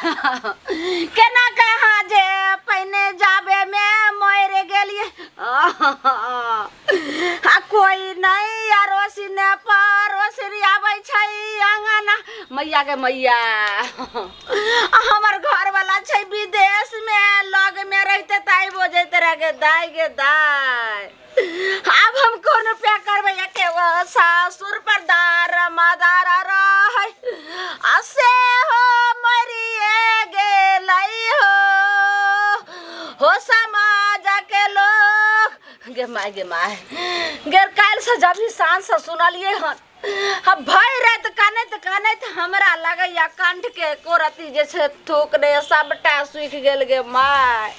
केना कहाँ जे पहिने जाबे में मरि गेलियै आ कोई नहीं अड़ोसी ने पड़ोसी आबै छै अंगना मैया गे मैया। आ हमर घर वाला छै विदेश में, लग में रहते ताई बजैत रह गे दाई गे दाई। आब हम कोन उपाय करबै? एके गो सासुर पर दार मदार रहै आ से हो मरिए गेलै हो। हो समाज के लोग गे my गे my गे। काल्हि से जब ही साँझ से सुनलियै हन, हम भरि राति कानैत कानैत हमरा लगैया कंठ के एको रत्ती जे छै थूक नहि, सबटा सूखि गेल गे my.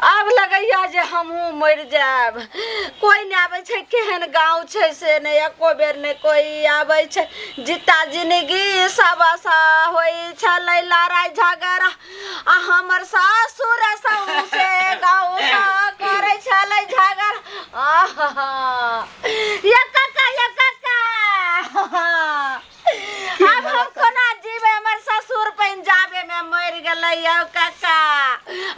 आब लगैया जे हमहूँ मरि जायब। कोइ नहि आबै छै, केहन गाँव छै से नहि एको बेर नहि कोइ आबै छै। जीता जिनगी सब आशा होइ छलै लड़ाइ झगड़ा आ हमर सासुर सौंसे गाँवसँ करै छलै झगड़ा। आहा ये काका, ये काका, आब हम कोना जीबै? हमर ससुर पंजाबे में मरि गेलै यौ काका।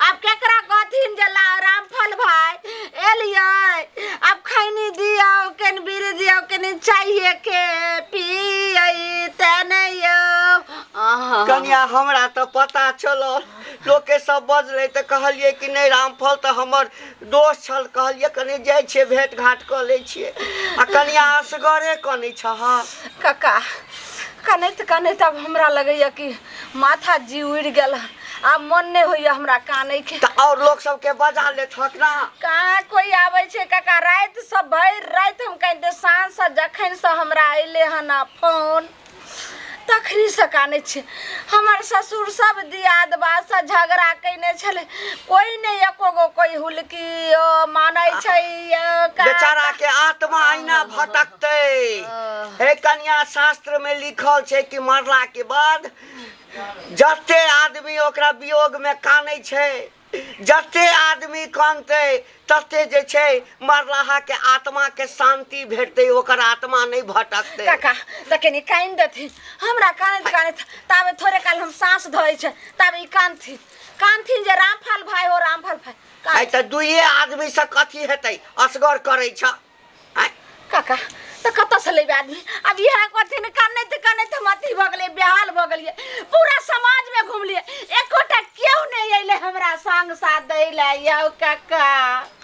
आब केकरा कहथिन जे ला रामफल भाई एलियै, आब खैनी दियौ, केन बीड़ी दियौ, केनी चाहिए के पियै ते नहि यौ। आहा। कनिया, हमरा तऽ पता चलल, लोके सब बजलै तऽ कहलियै कि नहि, रामफल तऽ हमर दोस्त छल। कहलियै कनि जाइ छियै, भेंट घाट कऽ लै छियै। आ कनिया, असगरे कनै छह? काका, कनैत कनैत आब हमरा लगैया कि माथा जी उड़ि गेल। आब मन नहि होइया हमरा कानैके। तऽ आओर लोक सबके बजा लेथक ना? कहाँ कोई आबै छै काका। राति से भरि राति हम कानिते, साँझ से जखन से हमरा अयलै हन आ फोन तखनी से कानै छी। हमर ससुर सब दियाद बादसँ झगड़ा कयने छलै, कोई नहि एको गो कोई हुलकी ओ मानै छै यौ काका। बेचारा के आत्मा अहिना भटकतै। हे कनिया, शास्त्र में लिखल छै कि मरला के बाद जते आदमी ओकरा वियोग में कानै छै, जते आदमी कानतै तते जे छै मरलाहा के आत्मा के शांति भेटतै, ओकर आत्मा नहि भटकतै। काका, तऽ कनि कानि देथिन। हमरा कानैत कानैत ताबे थोड़े काल हम साँस धरै छै, ताबे ई कानथिन कानथिन जे रामफल भाई हो, रामफल भाई। आइ तऽ दुइए आदमी से कथी हेतै, असगर करै छ आँय? काका, तऽ कतऽसँ लेबै आदमी? आब इएह कहथिन। कानैत कानैत हम अथी भऽ गेलियै, बेहाल भऽ गेलियै। पूरा समाजमे घुमलियै, एकोटा केओ नहि अयलै हमरा संग साथ दै लए यौ काका।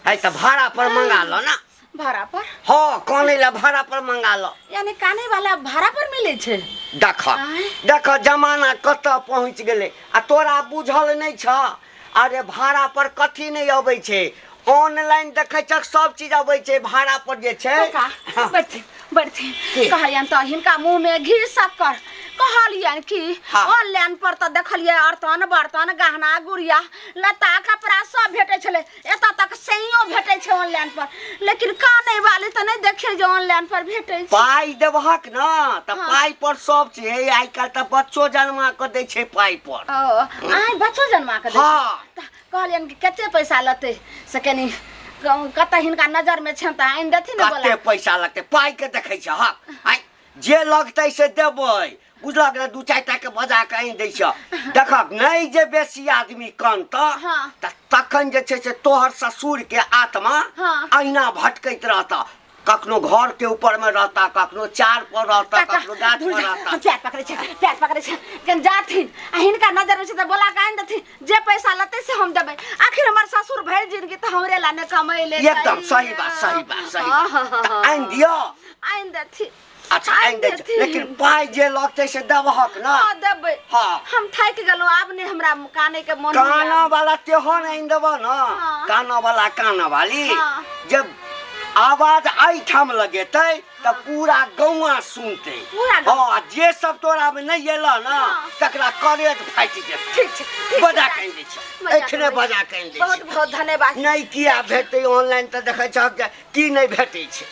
आइ तऽ भाड़ा पर मंगा लो ना। भाड़ा पर? हँ, कानै लए भाड़ा पर मंगा लो। यानी कानै वाला भाड़ा पर मिलै छै? देख। आँय? देख, जमाना कतऽ पहुँच गेलै आ तोरा बुझल नहि छ। अरे, भाड़ा पर कथी नहि अबै छै? ऑनलाइन देखै छक, सब चीज अबै छै भाड़ा पर जे छै। काका। हाँ। बैठथिन बैठथिन। की? कहलियनि तऽ हिनका मुँह में घी शक्कर। कहलियनि कि ऑनलाइन पर तऽ देखलियै अर्तन बर्तन, गहना गुड़िया, लत्ता कपड़ा सब भेटै छलै, एतऽ तक सैयो भेटै छै ऑनलाइन पर, लेकिन कानै वाली तऽ नहि देखियै जे ऑनलाइन पर भेटै छै। पाइ देबहक ने तऽ पाइ पर सब चीज। हे, आइ काल्हि तऽ बच्चो जन्मा कऽ दै छै पाइ पर। ओ आइ बच्चो जन्मा कऽ दै छै? हँ। तऽ कहलियनि कि कते पैसा लेतै से कनि कतऽ हिनका नजरमे छनि तऽ आनि देथिन ने कते बोला। पैसा लगतै, पाइ के देखै छहक? आइ जे लगतै से देबै, बुझलक ने? दू चारि टा के बजा कऽ आनि दै छियह। देखक नहि जे बेसी आदमी कनतऽ तऽ तखन जे छै से तोहर ससुर के आत्मा अहिना भटकैत रहतऽ, कखनो घर के ऊपर में रहता, कखनो चार पर रहता, काका, कखनो गाछ दूर पर जा, रहता। हम पैर पकड़ै छै, पैर पकड़ै छै, कनि जाथिन आ हिनका नजर में छै तऽ बोला कऽ आनि देथिन। जे पैसा लेतै से हम देबै। आखिर हमर ससुर भरि जिंदगी तऽ हमरे ला ने कमैले। एकदम सही बात, सही बात, सही बात। तऽ आनि दियौ? आनि देथिन। अच्छा, आनि दै छी, लेकिन पाइ जे लगतै से देबहक ने? हँ, देबै। हम थाकि गेलहुँ, आब नहि हमरा कानै के मन होइया। काना वाला तेहन आनि देबह ने, काना वाला, काना वाली जब आवाज एहिठाम लगेतै तऽ पूरा गौआ सुनतै। पूरा गाँव। हँ, आ जे सब तोरा मे नहि एलह ने तकरा करेज फाटि जेतै। ठीक छै, ठीक छै, बजा काका। कऽ आनि दै छी। बजा कऽ एखने आनि। बजा कऽ आनि दै बहुत छी। बहुत धन्यवाद। नहि, किया भेटतै? ऑनलाइन तऽ देखै छहक जे की नहि भेटै छै।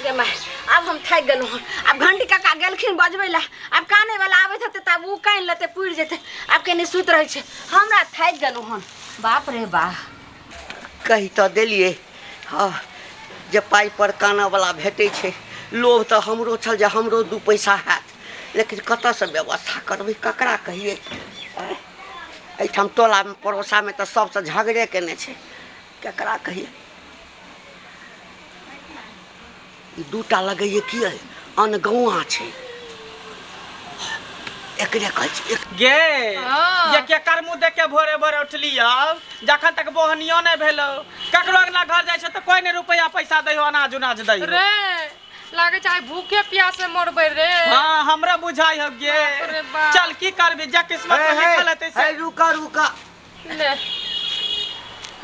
गे माय, आब हम थाकि गेलहुँ हँ। आब घंटी काका गेलखिन बजबै लए, आब कानै वाला आबैत हेतै तऽ आब ओ कानि लेतै, पुरि जेतै। आब कनि सुति रहै छै, हमरा थाकि गेलहुँ हन, बाप रे बा। कहि तऽ देलियै हँ जे पाइ पर कानऽवला भेटै छै। लोभ तऽ हमरो छल जे हमरो दू पैसा हैत, लेकिन कतऽसँ व्यवस्था करबै, ककरा कहियै? आँय? एहिठाम टोलामे पड़ोसामे तऽ सबसँ झगड़े केने छै केकरा कहियै ई दूटा लगैए की अइ अनगौआँ छै एकरे कहै छै एक गे हाँ। ये केकर मुँह देख के भोरे भोरे उठली अब जखन तक बोहनियो नहीं भेलो ककरो अगला घर जाइ छै तऽ कोई नहीं रुपया पैसा दै हो अनाज उनाज दै हो रे लागे छै आइ भूखे प्यासे मरबै रे हाँ हमरा बुझाइ हो गे बाप रे बाप। चल की करबी जे किस्मत में लिखल हेतै से हे रुका रुका ले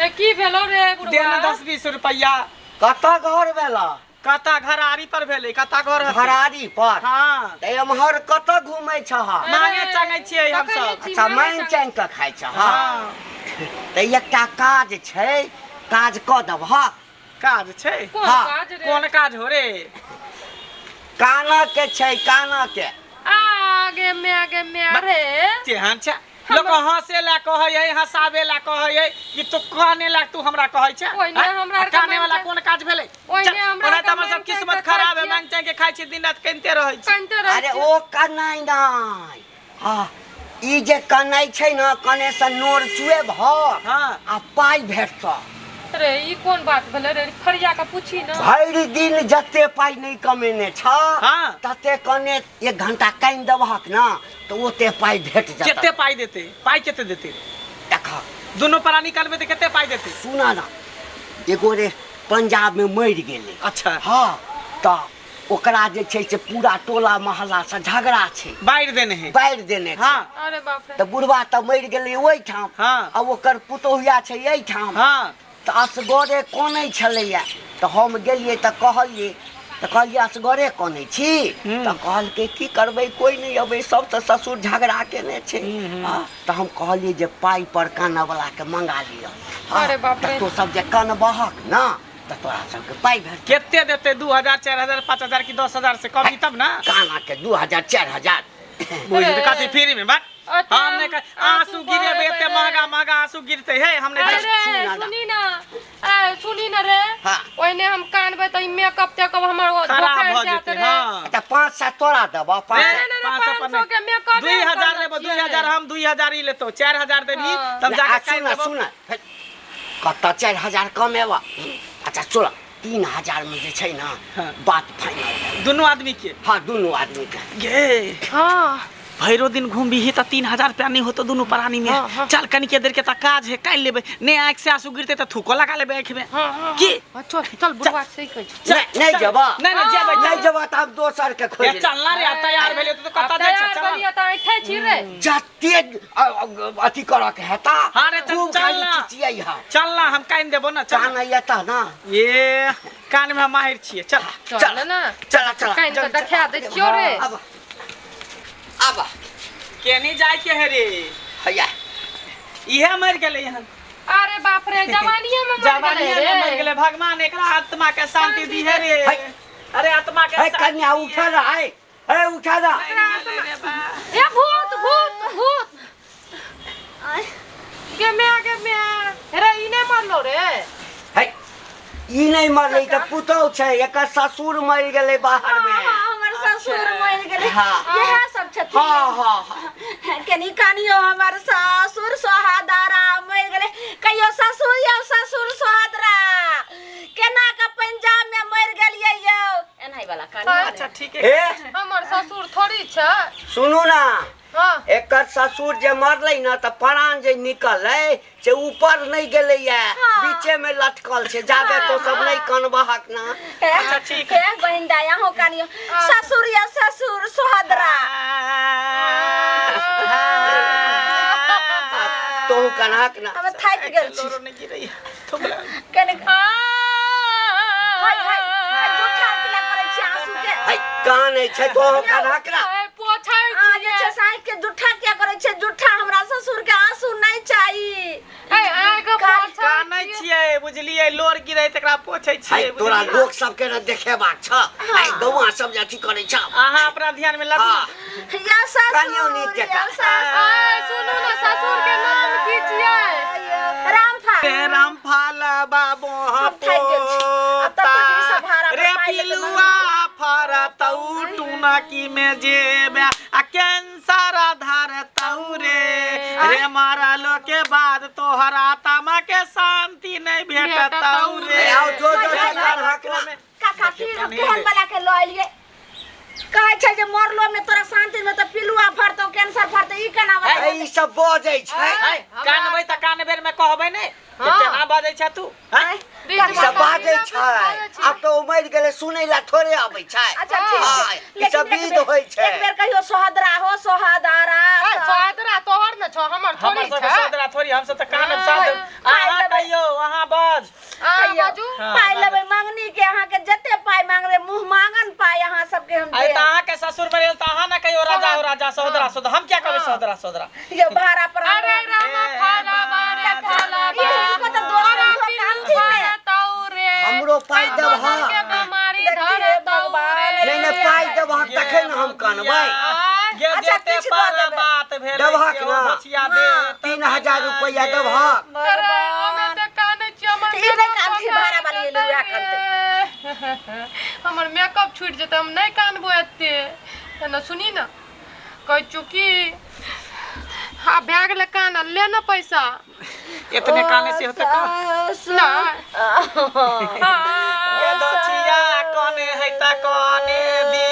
ए की भेलो रे दे ना बुढ़वा 10-20 रुपया कतऽ घर भेला कता घर आरी पर भेलै कता घर हतै? घरारी पर हाँ तऽ एम्हर कतऽ घूमै छह मांगे चांगे छियै हम कखन सब छी? अच्छा मांगे मांगि चांगे। चांगि कऽ खाइ छह हाँ तऽ एकटा काज छै काज कऽ देबह काज छै कोन हाँ। काज रे कोन काज हो रे कानऽ के छै कानऽ के आगे में आगे में रे तेहन छै लोक हंसे ला कहै है हंसाबे ला कहै है कि तू काने ला तू हमरा कहै छै ओहिने आँय? हमरा आ आरके काने वाला मांग कोन काज भेलै ओहिने चल, हमरा ओना आरके तऽ हमर सब मांग किस्मत चांगि के खराब है खाइ मांग चांगि के खाइ छी दिन रात कनिते रहै छी कनिते रहै अरे छी। ओ कनाइ नहि हँ ई जे कनाइ छै ने कने से नोर चुए भर हाँ। आ पाइ भेटतऽ रे ई कोन बात भेलै रे फरिया के पूछी ना भरि दिन जते पाइ नहि कमेने छ हाँ। तते कने एक घंटा कानि देबहक ने तऽ ओते पाइ भेट कते जेतऽ पाइ देतै पाइ कते देतै देख दुनू प्राणी करबै तऽ कते पाइ देतै सुना ना एगो रे पंजाब में मरि गेलै अच्छा हाँ तऽ ओकरा जे छै से पूरा टोला मोहल्ला से झगड़ा छै बाढ़ि देने है बाढ़ि देने छै हाँ अरे बाप रे तऽ बुढ़वा तऽ मरि गेलै ओहिठाम हाँ। आ ओकर पुतोहिया छै एहिठाम हाँ तऽ असगरे कनै छलैया तऽ हम गेलियै तऽ कहलियै तऽ कहलियै असगरे कनै छी तऽ कहलकै की करबै कोइ नहि अबै सबसँ ससुर झगड़ा केने छै हँ, तऽ हम कहलियै जे पाइ पर कानऽवलाके मंगा लिअ हँ, अरे बाप रे। तऽ तोँ सब जे कनबहक ने तऽ तोरा सबके पाइ भेटतौ कते देतै 2000 4000 5000 की 10,000 से कम तब ना कानाके 2000 4000 बुझ कथी फ्री में बात अच्छा, हम नहीं आंसू आंसू गिरेबे एते बहेबै। महंगा महंगा आंसू गिरते हे हम नहीं अरे सुन ना। सुनी ना ए सुनी ना रे हाँ। ओइने हम कानबै तऽ ई मेकअप तेकअप हमर ओ खराब धोखारि भऽ जायत जेतै रे। हाँ अच्छा 500 तोरा देबऽ पाँच ए, सए नहीं, नहीं, 500 पर 500 नहीं। के मेकअप 2000 लेबो 2000 हम 2000 ही लेतो 4000 देबही हाँ। तब जाके आ, कान सुन देबो सुन कतऽ 4000 कमेबऽ अच्छा सुन 3000 में जे छै ने हाँ। बात फाइनल दुनू आदमी के हाँ दुनू आदमी के गे हाँ भैरो दिन घूमबी तऽ 3000 रुपया नहीं होतो दुनू प्राणी में हाँ, हाँ। चल कनिके देर के तऽ काज है काल्हि लेबै ने आँखि से आंसू गिरते तऽ थूको लगा लेबै आँखि में हाँ हाँ की हाँ, चल चल बुढ़वा सही कहै छै नहीं नहीं जेबऽ नहीं नहीं जेबै नहीं जेबऽ तऽ हम दोसर के खोज ए, चल ना रे अब तैयार भेलियै तऽ आब कतऽ जाइ छै तैयार चल भेलियै तऽ ऐठै छी रे जते अथी करऽ के हेता हाँ रे, चल, खूब चल खाली ना। चिचियै है चल ना हम कान देबो ना चल कान एता ना ये कान में हम माहिर छियै चल चल ना चल चल कान के देखा दै छियौ रे आब आब केनी जाय के है रे हैया इहे मर गेलै हन अरे बाप रे जवानिये में मर गेलै जवानिये रे में मर गेलै भगवान एकरा आत्मा के शांति दिहे रे है। अरे आत्मा के है कन्या उठा ना है है उठा ना ए भूत भूत भूत गे म्या गे म्या रे ई नै मरलो रे है ई नहि मरलै तऽ पुतहु छै एकर ससुर मरि गेलै बाहर मे हाँ, हमर ससुर मरि गेलै हाँ। इएह सब छथिन हाँ हाँ हाँ कनी कानियो हमर ससुर सोहादारा मरि गेलै कहियो ससुर यौ ससुर सोहादरा केना के पंजाब में मरि गेलियै यौ एनाही वाला कानियो अच्छा ठीक है ए हमर ससुर थोड़ी छै सुनू ना हाँ एकर ससुर जे मरलै ने तऽ प्राण जे निकललै से ऊपर नहि गेलैया हाँ। बीचे में लटकल छै जाबे तो सब नहि कनबहक ना अच्छा, ठीक हे बहिन दाई अहूँ कानियो ससुर या ससुर सोहदरा तोहू कनहक ना हम थाकि गेल छी लोरो नहि गिरैया थुकला कने हाय हाय हाय जूठा किला करै छी आंसू के है कानै छै तोहू कनहक ना ए, पोछै अहाँ जे छियै छै साँझ के जूठा किया करै छै जूठा हमरा ससुर के आंसू नहि चाही ए आँखि पोछै कानै छियै बुझलियै लोर गिरै तकरा पोछै है छियै तोरा बुझलियै? लोक सबके ने देखेबाक छ है गौआ सब जे अथी करै छ अहाँ अपना ध्यान में लगू हाँ। या कनियो ससुर नीक या जकाँ। ससुर ए सुनू ने ससुर के नाम की छियै रामफल रे रामफल बाबो हम थाकि गेल छी। आब तब तक ई सब भाड़ा पर रे पाइ लेतै पिलुआ फरतौ टुनकी में जेबे आ कैंसर धरतौ रे रे मारलो के बाद तोहर आत्मा के शांति नहीं भेटतौ रे। ए, आओ जो जो से कान्हक ना। काका की केहन वाला के लऽ एलियै कहै छै जे मरलो में तोरा शांति में तऽ पिलुआ फड़तौ कैंसर फड़तौ ई केना ए, बतौ ई सब बजै छै। ऐ, कानबै तऽ कान बेर में कहबै ने जे हाँ। केना बजै छै तू हैं? बीच ई सब में बाजै कान छै। आब तऽ ओ मरि गेलै, सुनै ला थोड़े अबै छै। अच्छा ठीक हाँ, छै। ई लेकिन सब एक विध बेर- होइ छै। एक बेर कहियो सोहदरा हो सोहदारा ए, सोहदरा तोहर ने छौ, हमर हमर थोड़ी सबके छै। सदरा थोड़ी, हमसब तऽ कानब हाँ। साथ। पाइ अहाँ लेबै। कहियौ, अहाँ बज। अहाँ कहियौ, बाजू। हाँ, पाइ बाजू। लेबै मंगनी के, अहाँके जते पाइ मांगबै मुँह मांगन पाइ अहाँ सबके हम आइ तऽ देब। अहाँके ससुर मरि गेल तऽ अहाँ ने कहियौ राजा हो राजा, सहोदरा सहोदरा। हम किया कहबै हाँ। सहोदरा सहोदरा? यौ भाड़ा पर अरे रामा ए, फाला बारे फाला ई हिनको तऽ दोसर तोरा हो पिल्लू कान्ति ने। फड़तौ रे। हमरो पाइ ऐ देबह। दोसर के बीमारी देखिए धरतौ भगवान। रे। नहि नहि, पाइ देबहक तखन हम कनबै। गे अच्छा, जेते किछु दऽ पर देबै। बात भेलै देबहक से ओ ना। भचिया देत। 3000 रुपैआ देबहक। अरे, हमे तऽ कानै छियै, हमर ई नहि मेकअप कानथिन, भऽ भाड़ा वाली एलै, उएह जेतै रे। हमर मेकअप छूटि जेतै, हम नहि कानबो एते। एना सुनी ने, कहै छियौ की आ भए गेलै कानल, ले ने पैसा। एतने काने से होते का नहि। ये दछिया कने है त कने दी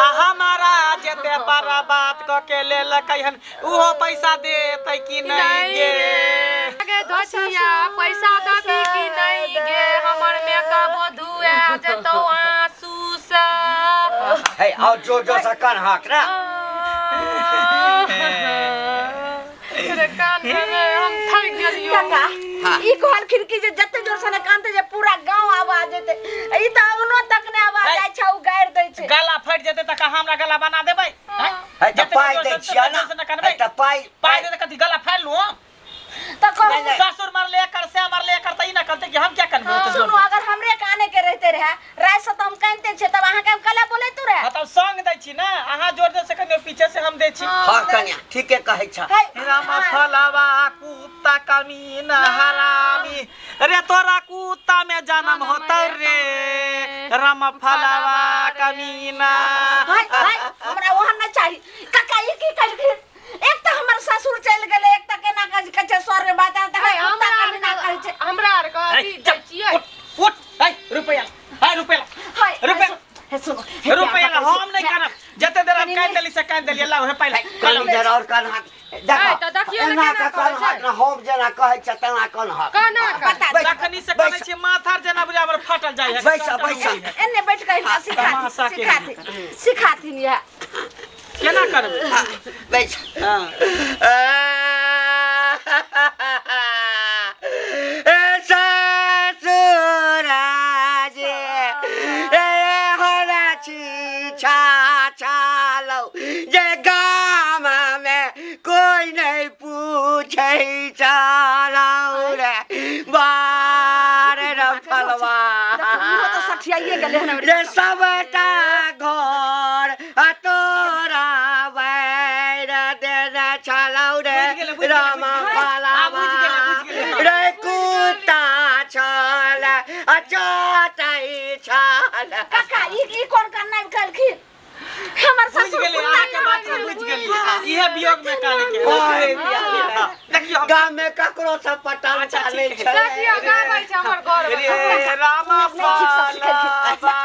आ हमारा जेते पर बात क के लेलकै हन उहो पैसा देतै कि नहीं नहीं गे? रे गे धोतिया, पैसा दबी कि नहीं गे? हमर मेकअप धुआ जेतौ आंसू से। हे, आओ जो जो से कनहक ना। रे कान रे, हम थक गेलियो। काका हाँ। ई कहलखिन कि जे जते जोर से ने कानते जे पूरा गांव आवाज जेते, ई तऽ अंगनो तक ने आवाज है। जाइ छै, उ गारि दै छै। गला फटि जेतै तऽ हमरा गला बना देबै? हैं? हे, तऽ जते पाइ जोर दै से छियै तते ना। जोर से ने कनबै। हे, तऽ पाइ पाइ दे तऽ कथी गला फाड़ि लू हम? तऽ कहू नहि, नहि। ससुर मरले एकर से मरले एकर तऽ ई ना कहतै कि हम क्या कनबै ओते जोर सुनू, अगर हमरे काने के रहते रहे राय से तऽ हम कानते छियै, तब अहाँके हम कला बोलैतु रहे। हाँ, तब संग दै छी ना, अहाँ जोर जोर से कनियो पीछे से हम दै छी। हँ कनिया, ठीके कहै छ। है, राम फलवा कुत्ता कमीना हरामी रे, तोरा कुत्ता में जन्म होतौ रे राम फलवा कमीना। हाय हाय, हमरा ओहन नहि चाही। काका ई की कहलखिन? एक तऽ हमर ससुर चलि गेलै, एक तऽ केना कहै छै स्वर्ग बात तऽ है, कुत्ता हमरा कमीना कहै छै। हमरा आर के अथी दै छियै। उठ उठ, है रुपैया, है रुपैया। हाय रुपैया। हे सुनो, हे रुपैया प्यार ला, हम नहीं हे- करब। जते देर हम कनी कान नहि- देली से कान देली, लाओ हे पाइ ला। कनी देर और कनहक है, तऽ देखियौ ने एना केना कऽ करै छै। कनहक ना, हम जेना कहै छ तेना कनहक। केना कर बता बैस, तखनी से बैस। कहै छी माथा जेना बुझा हमर फाटल जाइ है। बैस, बैस। एन्ने बैठ कऽ हिनका सिखाथिन। तमाशा के सिखाथिन सिखाथिन इएह केना करबै? बैस। हाँ। ए ससुराज, ए हरा छी छा छालौ जे गाम में कोई नहीं पूछै छलौ रे बार रफलवा। इहो तऽ सठियाइए गेलै हन। रे सबटा घर आ तोरा बैर देने छलौ रे। बुझि गेलै, बुझि गेलै, रामा बुझि गेलै। आ, बुझि गेलै, बुझि गेलै। रे कुत्ता छल आ चटै छल। काका ई कोन करनाइ कहलखिन? हमर बुझि ससुर गेलियै कुत्ता अहाँके बात कहलखिन। बुझि गेलियै, इहे वियोग में काने के। ओए, देखियौ हम गाम में ककरो से पटल अच्छा, चलै ठीक है। छै। देखियौ गाबै छै हमर घर रे रामा नहीं, ठीक से सिखेलखिन। फलवा।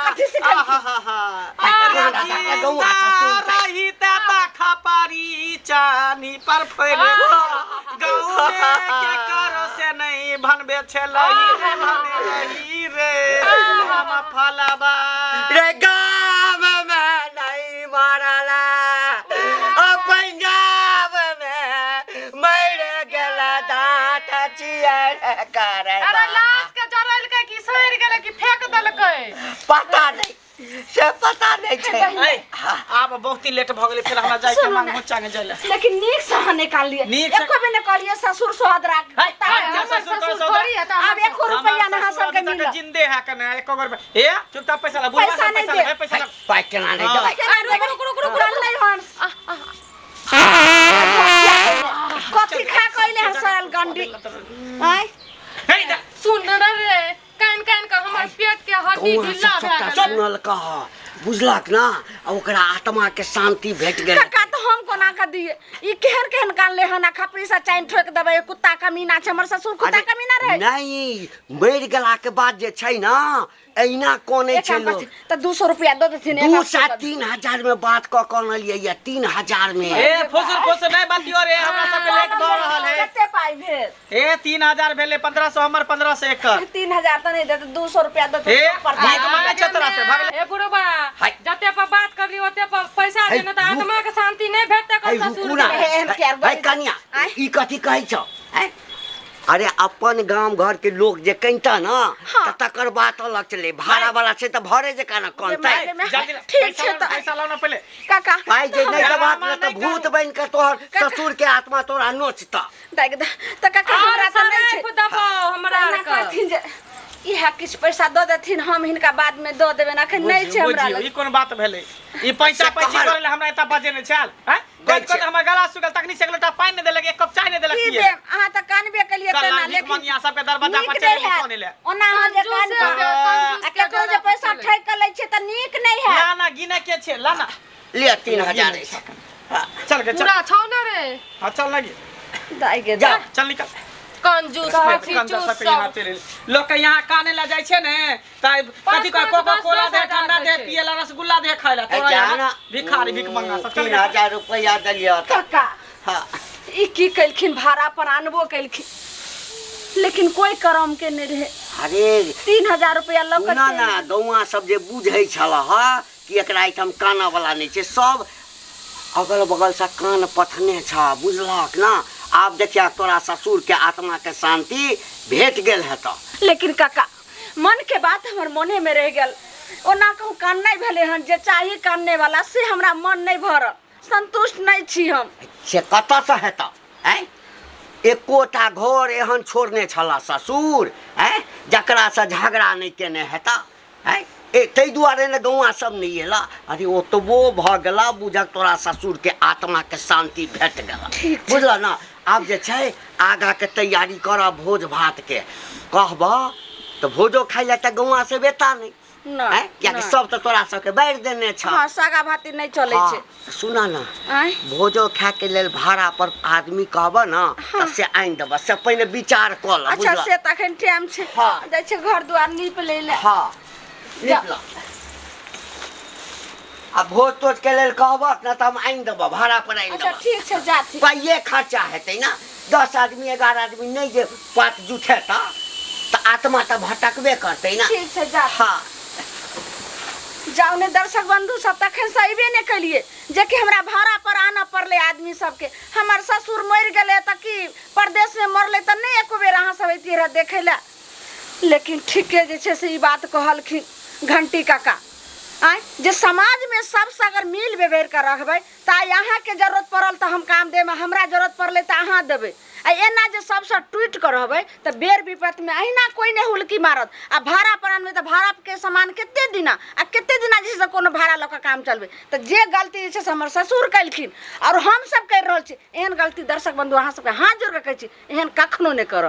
कथी सिखेलखिन? आहाहा। आहा। गौआ सब सुनतै। रही ता खपारी चानी पर फैल गाँव में के करो से नहीं भनबे छलही रे भने रही रे राम फलवा। रे गाम में नहीं मरल आ पंजाब में मर गेल दाँत चियर करे। अरे लाश के जरलकै कि सड़ि गेलै कि फेंक देलकै? पता नहीं, से पता नहीं छै। ऐ, आब बहुत ही लेट भऽ गेलै, फेर हमरा जाय के सुनू मांग ने। मोचांगे जाय ले। लेकिन नीक से अहाँ निकाललियै। नीक से- एको बेर नहि कहलियै ससुर सोहदरा। है, हम क्या हमर ससुर ससुर ससुर थोड़ी है तऽ आब हमर एको रुपैआ ने अहाँ ससुर सबके अभी तक मिलत। जिंदे है कने एको बेर ए चुपचाप पैसा ला बुढ़वा पैसा से नहीं पैसा दे। ला, पैसा ला। पाइ केना नहीं हाँ। देबै? रुक रुक रुक रुक रुक, नहीं हन कथी खा कइले हन सरल गंडी आय। हे इधर। सुन ने रे, कान कान के हमर पेट के हड्डी गौआ ढिल्ला सब भए सबटा गेलै। सुनल कह बुझलक ना, आ ओकरा आत्मा के शांति भेट गेल। काका तऽ हम कोना कऽ दिए ई केहन केहन कानले हन आ खपरी से चाइन ठोकि देबै कुत्ता कमीना छै हमर ससुर कुत्ता अरे, कमीना रहै नहि मरि गेला के बाद जे छै ने एहिना कनै एक छै काम लोक करथिन तऽ 200 रुपया दऽ देथिन एक दू काम सए कऽ 3000 में बात कऽ कऽ अनलियै ये 3000 में ए फुसुर फुसुर नहीं बतियो रे हमरा सबके लेट भऽ रहल है कते पाइ भेल ए 3000 भेलै 1500 हमर 1500 एकर 3000 तऽ नहि देत 200 रुपया देत ए भीख मांगे छै तोरा से भगले ए बुढ़बा हाय। जते पर बात करली ओते पर पैसा हाय, देने तऽ रुक। आत्मा के शांति नहीं भेटतै है एकर रुकू ससुर ना के। एहन किया है कनिया आँय? ई कथी कहै छौ आँय? अरे अपन गाम घर के लोग जे कहिता ना हाँ। तऽ तकर बात अलग छलै भाड़ा वाला छै तऽ भरे जकाँ ने कनतै जल्दी ला, ठीक पैसा छै लाउ, तऽ पैसा लाउ ना पहिले काका पाइ जे नहि हमरा देबाक माँ ने तऽ नहि भूत करू। बनि कऽ तोहर ससुर के आत्मा तोरा नोचता दाइ तऽ काका और हमरा तऽ नहि छै सराफ देबो हमरा एना आरके। कहथिन जे इएह किछु पैसा दऽ देथिन हम हिनका बादमे दऽ देबनि अखन नहि छै हमरा बुझियौ, लग ई कोन बात भेलै ई पैसा से पैसी कहल। करै लए हमरा एतऽ बजे नहि छल हैं दै कहैत छै। कहैत हमर गला सुखल तखनी से एक लोटा पानि नहि देलक एक कप चाय नहि देलक की पियै देब अहाँ तऽ कानबे केलियै कल तेना भीख लेकिन मंगिया सबके दरवाजा नीक पर चलि नहि एली हैत। कोने ले ओना अहाँ जे कान कंजूसे आ कंजूस के केकरो जे डर पैसा चलै। ठकि कऽ लै छै तऽ नीक नहि हैत ला ना गिने के छै ला ना लिअ 3000 अछि चल गे चल पूरा छौ ने रे हाँ चल लगी दाइ गे जा। चल निकल कंजूस कंजूस खींचू सबके यहाँ सब चलि एली। लोग के यहाँ काने ला जाइ छै ने तऽ कथी कह पाँच, कोका दस, कोला दस दे हजार ठंडा दे दै छै। पिए ला रसगुल्ला दे खाए ला तोरा जा यहाँ ना। भिखारी भीख मंगा सब चल तीन गे। हजार रुपया देलियै तऽ काका हाँ ई की केलखिन भाड़ा पर आनबो केलखिन लेकिन कोई करम के नहि रहे अरे 3000 रुपया लऽ कऽ सुना चलि ना गौआ सब जे बुझै छल ह कि एकरा एहिठाम कानऽ वाला नहि छै सब अगल बगल से कान पथने छ बुझलक ना आब देखिया तोरा ससुर के आत्मा के शांति भेट गेल हेतऽ लेकिन काका मन के बात हमर मने में रह गेल ओना कहूँ कान नहीं भेलै हन जे चाही कानने वाला से हमरा मन नहीं भरल संतुष्ट नहीं छी हम से कतऽसँ हेतऽ आँय एकोटा घर एहन छोड़ने छला ससुर आँय जकरासँ झगड़ा नहि केने हेतऽ आँय ए ताहि दुआरे ने गौआँ सब नहि एला अरे ओतबो भऽ गेला बुझक तोरा ससुरके आत्माके शान्ति भेट गेला ठीक छै। बुझल ने आब जे छै आगाँके तैयारी करऽ भोज भातके कहबऽ तऽ भोजो खाइ लए तऽ गौआँ सब एता नहि नहि, आँय कियाकि नहि। सब तऽ तोरा सबके बारि देने छह हाँ सागा भाती नहीं चलै छै हाँ, सुना ना आँय भोजो खायके लेल भाड़ा पर आदमी कहबऽ ने तऽ से आनि देबऽ से पहिने विचार कऽ लऽ अच्छा बुझलऽ से तऽ अखन टाइम छै हाँ। जाइ छै घर दुआर नीप लै लए हाँ नीप लऽ आ भोज तोज के लेल कहबक ने तऽ हम आनि देबऽ भाड़ा पर आनि अच्छा देबऽ ठीक छै जाथि पाइए खर्चा हेतै ने 10 आदमी 11 आदमी नहि जे पात जुठेता तऽ आत्मा तऽ भटकबे करतै ने ठीक छै जा हाँ जाउ ने दर्शक बंधु सब तखन से अयबे नहि केलिए जेकि हमरा भाड़ा पर आनऽ पड़लै आदमी सबके हमर ससुर मरि गेलै तऽ की परदेशमे मरलै तऽ नहि एको बेर अहाँ सब अयतियै रहए देखै लए लेकिन ठीके जे छै से ई बात कहलखिन घंटी काका आँय जे समाजमे सबसँ अगर मिल बेबेर कऽ रखबै तऽ आइ अहाँके जरूरत पड़ल तऽ हम काम देब हमरा जरूरत पड़लै तऽ अहाँ देबै आ एना जे सबसँ टूटि कऽ रहबै तऽ बेर विपत्तिमे अहिना कोइ नहि हुलकी मारत आ भाड़ा पर अनबै तऽ भाड़ाके सामान कते दिना आ कते दिना जे छै से कोनो भाड़ा लऽ कऽ काम चलबै तऽ जे गलती जे छै से हमर ससुर केलखिन आओर हमसब करि रहल छी एहन गलती दर्शक बन्धु अहाँ सबके हाथ जोड़ि कऽ कहै छी एहन कखनो नहि करब।